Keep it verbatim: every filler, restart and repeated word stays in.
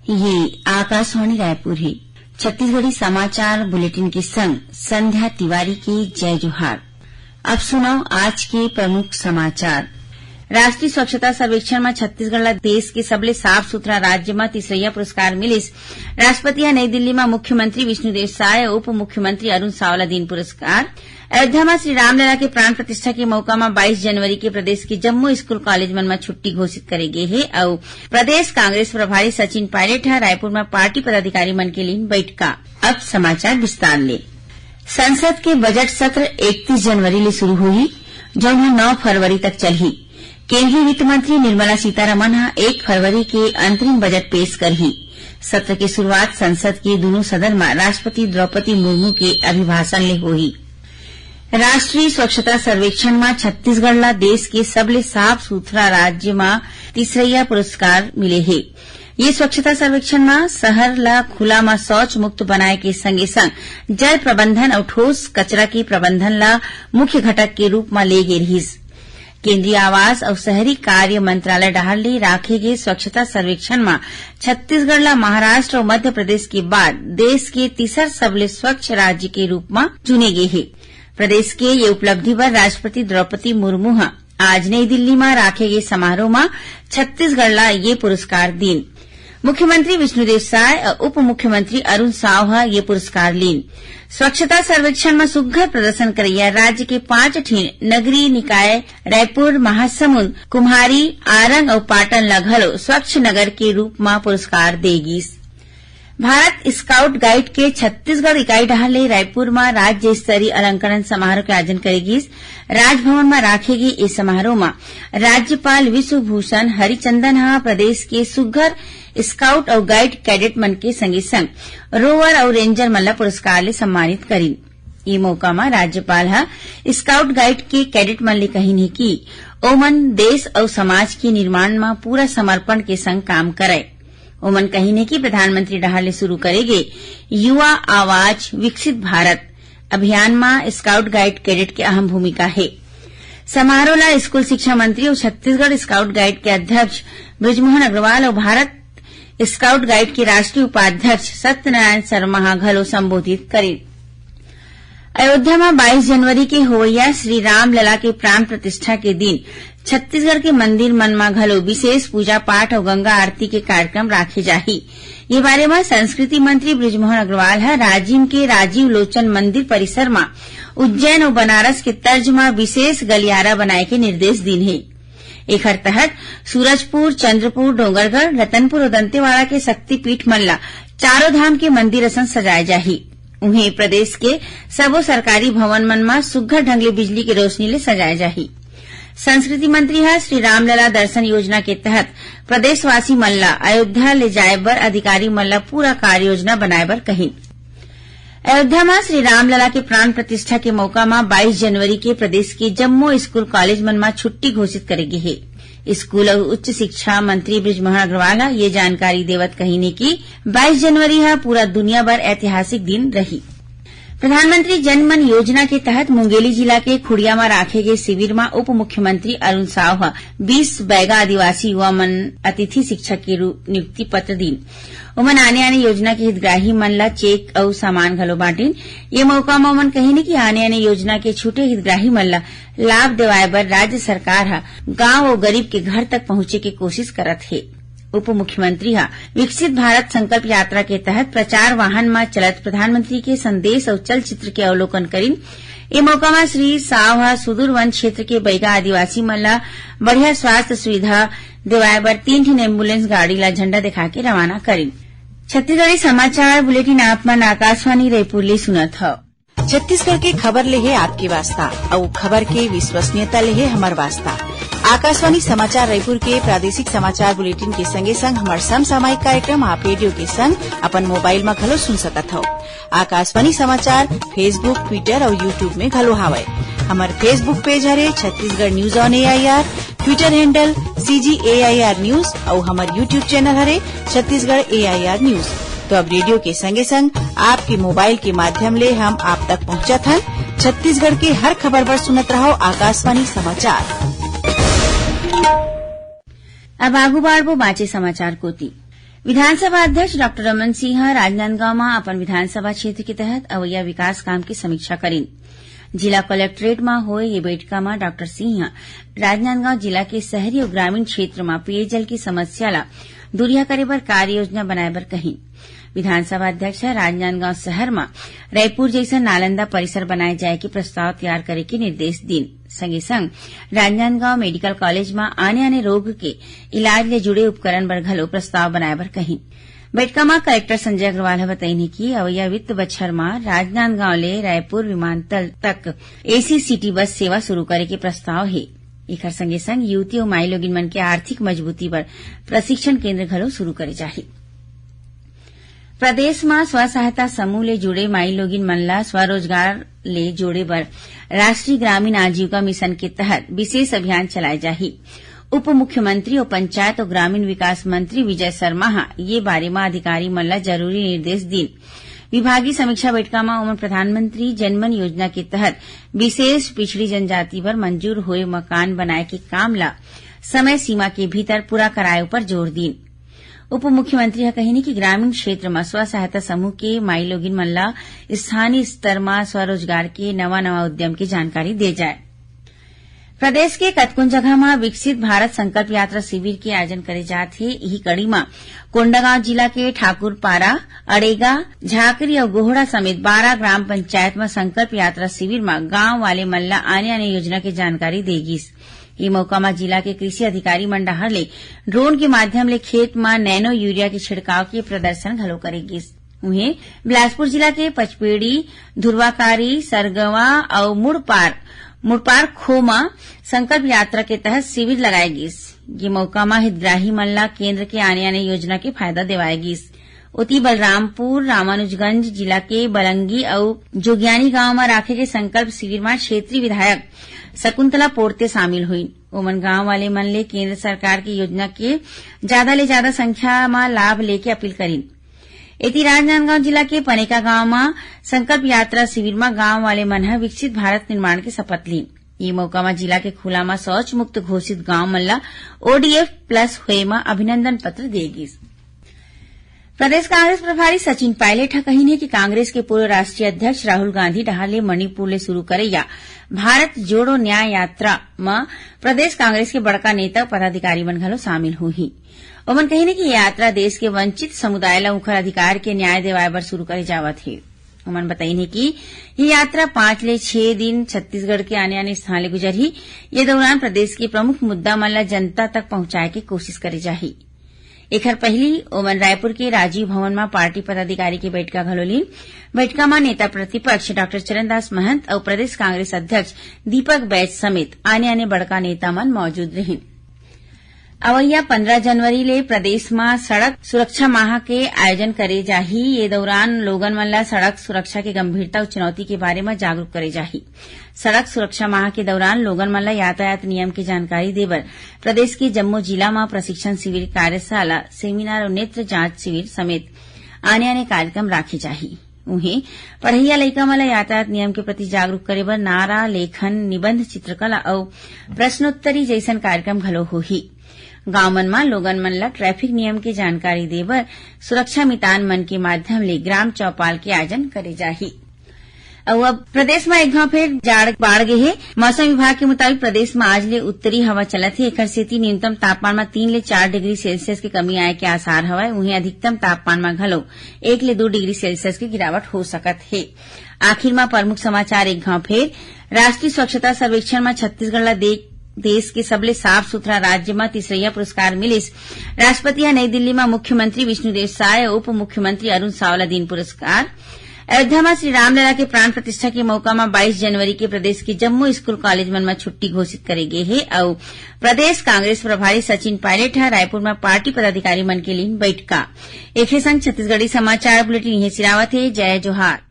ये आकाशवाणी रायपुर हे। छत्तीसगढ़ी समाचार बुलेटिन के संग संध्या तिवारी के जय जोहार। अब सुनव आज के प्रमुख समाचार। राष्ट्रीय स्वच्छता सर्वेक्षण म छत्तीसगढ़ ला देश के सबले साफ सुथरा राज्य म तीसरइया पुरस्कार मिलिस। राष्ट्रपति ह नई दिल्ली म मुख्यमंत्री विष्णुदेव साय अउ उप मुख्यमंत्री अरुण साव ला दीन पुरस्कार। अयोध्या म श्री रामलला के प्राण प्रतिष्ठा के मौका म बाईस जनवरी के प्रदेश के जम्मो स्कूल कॉलेज मन म छुट्टी घोषित करे गे हे अउ प्रदेश कांग्रेस प्रभारी सचिन पायलट ह रायपुर म पार्टी पदाधिकारी मन के लीन बैठका। अब समाचार विस्तार ले। संसद के बजट सत्र इकतीस जनवरी ले शुरू होही, जौन ह नौ फरवरी तक चलही। केंद्रीय वित्त मंत्री निर्मला सीतारमण ह एक फरवरी के अंतरिम बजट पेश करही। सत्र के शुरुआत संसद के दूनों सदन म राष्ट्रपति द्रौपदी मुर्मू के अभिभाषण ले होही। राष्ट्रीय स्वच्छता सर्वेक्षण म छत्तीसगढ़ ला देश के सबले साफ सुथरा राज्य म तीसरइया पुरस्कार मिले हे। ये स्वच्छता सर्वेक्षण म शहर ला खुला म शौच मुक्त बनाए के संगे संग जल प्रबंधन अउ ठोस कचरा के प्रबंधन ला मुख्य घटक के रूप म ले गे रिहिस। केंद्रीय आवास अउ शहरी कार्य मंत्रालय डहार ले राखे गे स्वच्छता सर्वेक्षण म छत्तीसगढ़ ला महाराष्ट्र अउ मध्य प्रदेश के बाद देश के तीसर सबले स्वच्छ राज्य के रूप म चुने गे हे। प्रदेश के ये उपलब्धि बर राष्ट्रपति द्रौपदी मुर्मू ह आज नई दिल्ली म राखे गे समारोह म छत्तीसगढ़ ला ये पुरस्कार दीन। मुख्यमंत्री विष्णुदेव साय अउ उप मुख्यमंत्री अरुण साव ह ये पुरस्कार लीन। स्वच्छता सर्वेक्षण म सुग्घर प्रदर्शन करइया राज्य के पांच ठिन नगरीय निकाय रायपुर, महासमुंद, कुम्हारी, आरंग अउ पाटन ला घलो स्वच्छ नगर के रूप म पुरस्कार दे गीस। भारत स्काउट गाइड के छत्तीसगढ़ इकाई डहार ले रायपुर म राज्य स्तरीय अलंकरण समारोह के आयोजन करे गीस। राजभवन म राखे गे ए समारोह म राज्यपाल विश्वभूषण हरिचंदन ह प्रदेश के सुग्घर स्काउट अउ गाइड कैडेट मन के संगे संग रोवर अउ रेंजर मन ल पुरस्कार ले सम्मानित करिन। ए मौका म राज्यपाल ह स्काउट गाइड के कैडेट मन ले कहिन हे कि ओमन देश अउ समाज के निर्माण म पूरा समर्पण के संग काम करय। ओमन कहिन हे कि प्रधानमंत्री डहार ले शुरू करे गे युवा आवाज विकसित भारत अभियान म स्काउट गाइड कैडेट के अहम भूमिका हे। समारोह ला स्कूल शिक्षा मंत्री अउ छत्तीसगढ़ स्काउट गाइड के अध्यक्ष बृजमोहन अग्रवाल अउ भारत स्काउट गाइड के राष्ट्रीय उपाध्यक्ष सत्यनारायण शर्मा ह घलो संबोधित करिन। अयोध्या म बाईस जनवरी के होवइया श्री रामलला के प्राण प्रतिष्ठा के दिन छत्तीसगढ़ के मंदिर मन म घलो विशेष पूजा पाठ अउ गंगा आरती के कार्यक्रम राखे जाही। ये बारे म संस्कृति मंत्री बृजमोहन अग्रवाल ह राजिम के राजीव लोचन मंदिर परिसर म उज्जैन अउ बनारस के तर्ज म विशेष गलियारा बनाए के निर्देश दीन हे। एखर तहत सूरजपुर, चंद्रपुर, डोंगरगढ़, रतनपुर अउ दंतेवाड़ा के शक्तिपीठ मन ला चारों धाम के मंदिर असन सजाए जाही। उहें, प्रदेश के सबो सरकारी भवन मन म सुग्घर ढंग ले बिजली के रोशनी ले सजाए जाही। संस्कृति मंत्री ह श्री रामलला दर्शन योजना के तहत प्रदेशवासी मन ला अयोध्या ले जाए बर अधिकारी मन ला पूरा कार्य योजना बनाए बर कहिन। अयोध्या म श्री रामलला के प्राण प्रतिष्ठा के मौका म बाईस जनवरी के प्रदेश के जम्मो स्कूल कॉलेज मन म छुट्टी घोषित करे गे हे। स्कूल अउ उच्च शिक्षा मंत्री बृजमोहन अग्रवाल ह ये जानकारी देवत कहिन हे कि बाईस जनवरी ह पूरा दुनिया बर ऐतिहासिक दिन रही। प्रधानमंत्री जनमन योजना के तहत मुंगेली जिला के खुड़िया म राखे गे शिविर म उप मुख्यमंत्री अरुण साव ह बीस बैगा आदिवासी युवा मन अतिथि शिक्षक के रूप नियुक्ति पत्र दीन। ओमन आने-आने योजना के हितग्राही मन ल चेक अउ सामान घलो बांटिन। ये मौका म ओमन कहिन कि आने-आने योजना के छूटे हितग्राही मन ल लाभ देवाय बर राज्य सरकार ह गांव अउ गरीब के घर तक पहुंचे के कोशिश करत हे। उप मुख्यमंत्री ह विकसित भारत संकल्प यात्रा के तहत प्रचार वाहन म चलत प्रधानमंत्री के संदेश अउ चलचित्र के अवलोकन करिन। ए मौका म श्री साव ह सुदूर वन क्षेत्र के बैगा आदिवासी मन ल बढ़िया स्वास्थ्य सुविधा देवाय बर तीन ठिन एम्बुलेंस गाड़ी ला झंडा दिखा के रवाना करिन। छत्तीसगढ़ी समाचार बुलेटिन आप मन आकाशवाणी रायपुर ले सुनत हव। छत्तीसगढ़ के खबर ले हे आपके वास्ता, अउ खबर के विश्वसनीयता ले हे हमर वास्ता। आकाशवाणी समाचार रायपुर के प्रादेशिक समाचार बुलेटिन के संगे संग हमर समसामयिक कार्यक्रम आप रेडियो के संग अपन मोबाइल म घलो सुन सकत हव। आकाशवाणी समाचार Facebook, Twitter अउ YouTube में घलो हावय। हमर Facebook पेज हरे Chhattisgarh news on AIR, Twitter handle CG AIR news अउ हमर YouTube चैनल हरे छत्तीसगढ़ एआईआर न्यूज। तो अब रेडियो के संगे संग आपके मोबाइल के माध्यम ले हम आप तक पहुंचत हन। छत्तीसगढ़ के हर खबर बर सुनत रहव आकाशवाणी समाचार। अब आगू बाढ़बो बांचे समाचार कोति। विधानसभा अध्यक्ष डॉक्टर रमन सिंह ह राजनांदगांव म अपन विधानसभा क्षेत्र के तहत अवइया विकास काम के समीक्षा करिन। जिला कलेक्ट्रेट म होए ये बइठका म डॉक्टर सिंह ह राजनांदगांव जिला के शहरी अउ ग्रामीण क्षेत्र म पेयजल की समस्या ल दूरिहा करे बर कार्य योजना बनाए बर कहिन। विधानसभा अध्यक्ष ह राजनांदगांव शहर म रायपुर जइसन नालंदा परिसर बनाए जाए के प्रस्ताव तैयार करे के निर्देश दीन। संगे संग राजनांदगांव मेडिकल कॉलेज म आने-आने रोग के इलाज ले जुड़े उपकरण बर घलो प्रस्ताव बनाए बर कहिन। बइठका म कलेक्टर संजय अग्रवाल ह बतइन हे कि अवइया वित्त बछर म राजनांदगांव ले रायपुर विमानतल तक एसी सिटी बस सेवा शुरू करे के प्रस्ताव हे। एखर संगे संग युवती अउ माईलोगिन मन के आर्थिक मजबूती बर प्रशिक्षण केंद्र घलो शुरू करे जाही। प्रदेश म स्व सहायता समूह ले जुड़े माईलोगिन मन ला स्वरोजगार ले जोड़े बर राष्ट्रीय ग्रामीण आजीविका मिशन के तहत विशेष अभियान चलाए जाही। उप मुख्यमंत्री अउ पंचायत अउ ग्रामीण विकास मंत्री विजय शर्मा ह ये बारे म अधिकारी मन ला जरूरी निर्देश दीन। विभागीय समीक्षा बैठका म ओमन प्रधानमंत्री जनमन योजना के तहत विशेष पिछड़ी जनजाति बर मंजूर होए मकान बनाए के काम ला समय सीमा के भीतर पूरा कराए ऊपर जोर दीन। उप मुख्यमंत्री ह कहिन कि ग्रामीण क्षेत्र म स्व सहायता समूह के माईलोगिन मन ला स्थानीय स्तर म स्वरोजगार के नवा-नवा उद्यम के जानकारी दे जाए। प्रदेश के कतकोन जगह म विकसित भारत संकल्प यात्रा शिविर के आयोजन करे जात हे। इही कड़ी म कोंडागांव जिला के ठाकुरपारा, अड़ेगा, झाकरी अउ गोहड़ा समेत बारह ग्राम पंचायत म संकल्प यात्रा शिविर म गांव वाले मन ल आने-आने योजना के जानकारी दे गिस। ये मौका म जिला के कृषि अधिकारी मन डहार ले ड्रोन के माध्यम ले खेत म नैनो यूरिया के छिड़काव के प्रदर्शन घलो करे गिस। उहें, बिलासपुर जिला के पचपेड़ी, धुरवाकारी, सरगवा अउ मुड़पार, मुड़पार खो म संकल्प यात्रा के तहत शिविर लगाए गिस। ये मौका म हितग्राही मन ला केंद्र के आने-आने योजना के फायदा देवाए गिस। ओती बलरामपुर, रामानुजगंज जिला के बलंगी अउ जोगियानी गांव म राखे गे संकल्प शिविर म क्षेत्रीय विधायक शकुंतला पोर्ते शामिल होइन। ओमन गांव वाले मन ले केंद्र सरकार के योजना के जादा ले जादा संख्या म लाभ लेके अपील करिन। एती राजनांदगांव जिला के पनेका गांव म संकल्प यात्रा शिविर म गांव वाले मन ह विकसित भारत निर्माण के शपथ लीन। ये मौका म जिला के खुला म शौच मुक्त घोषित गांव मन ल ओडीएफ प्लस होए म अभिनंदन पत्र दे गिस। प्रदेश कांग्रेस प्रभारी सचिन पायलट ह कहिन हे कि कांग्रेस के पूर्व राष्ट्रीय अध्यक्ष राहुल गांधी डहार ले मणिपुर ले शुरू करैया भारत जोड़ो न्याय यात्रा म प्रदेश कांग्रेस के बड़का नेता पदाधिकारी मन घलो शामिल होही। ओमन कहिन हे कि ये यात्रा देश के वंचित समुदाय ल उंखर अधिकार के न्याय देवाय बर शुरू करे जावत हे। ओमन बताइन हे कि ये यात्रा पांच ले छह दिन छत्तीसगढ़ के आने-आने स्थान ले गुजरही। ये दौरान प्रदेश के प्रमुख मुद्दा मन ल जनता तक पहुंचाए के कोशिश करे जाही। एखर पहिली ओमन रायपुर के राजीव भवन म पार्टी पदाधिकारी के बैठका घलो लीन। बैठका म नेता प्रतिपक्ष डॉक्टर चरणदास महंत अउ प्रदेश कांग्रेस अध्यक्ष दीपक बैज समेत आने-आने बड़का नेता मन मौजूद रहिन। अवइया पंद्रह जनवरी ले प्रदेश म सड़क सुरक्षा माह के आयोजन करे जाही। ये दौरान लोगन मन ल सड़क सुरक्षा के गंभीरता अउ चुनौती के बारे म जागरूक करे जाही। सड़क सुरक्षा माह के दौरान लोगन मन ल यातायात नियम के जानकारी देबर प्रदेश के जम्मो जिला म प्रशिक्षण शिविर, कार्यशाला, सेमिनार अउ नेत्र जांच शिविर समेत आने-आने कार्यक्रम राखे जाही। उहें, पढ़इया लइका मन ल यातायात नियम के प्रति जागरूक करे बर नारा लेखन, निबंध, चित्रकला अउ प्रश्नोत्तरी जइसन कार्यक्रम घलो होही। गांव मन म लोगन मन ल ट्रैफिक नियम के जानकारी देबर सुरक्षा मितान मन के माध्यम ले ग्राम चौपाल के आयोजन करे जाही। अउ अब प्रदेश म एक घांव फेर जाड़ बाढ़ गे हे। मौसम विभाग के मुताबिक प्रदेश म आज ले उत्तरी हवा चलत हे, एखर सेती न्यूनतम तापमान म तीन ले चार डिग्री सेल्सियस के कमी आए के आसार हवय। उहें, अधिकतम तापमान म घलो एक ले दू डिग्री सेल्सियस के गिरावट हो सकत हे। आखिर म प्रमुख समाचार एक घांव फेर। राष्ट्रीय स्वच्छता सर्वेक्षण म छत्तीसगढ़ ल दे-, देश के सबले साफ सुथरा राज्य म तीसरइया पुरस्कार मिलिस। राष्ट्रपति ह नई दिल्ली म मुख्यमंत्री विष्णुदेव साय अउ उप मुख्यमंत्री अरुण साव ल दीन पुरस्कार। अयोध्या म श्री रामलला के प्राण प्रतिष्ठा के मौका म बाईस जनवरी के प्रदेश के जम्मो स्कूल कॉलेज मन म छुट्टी घोषित करे गे हे अउ प्रदेश कांग्रेस प्रभारी सचिन पायलट ह रायपुर म पार्टी पदाधिकारी मन के लीन बैठका। एखरे संग छत्तीसगढ़ी समाचार बुलेटिन इहें सिरावत हे। जय जोहार।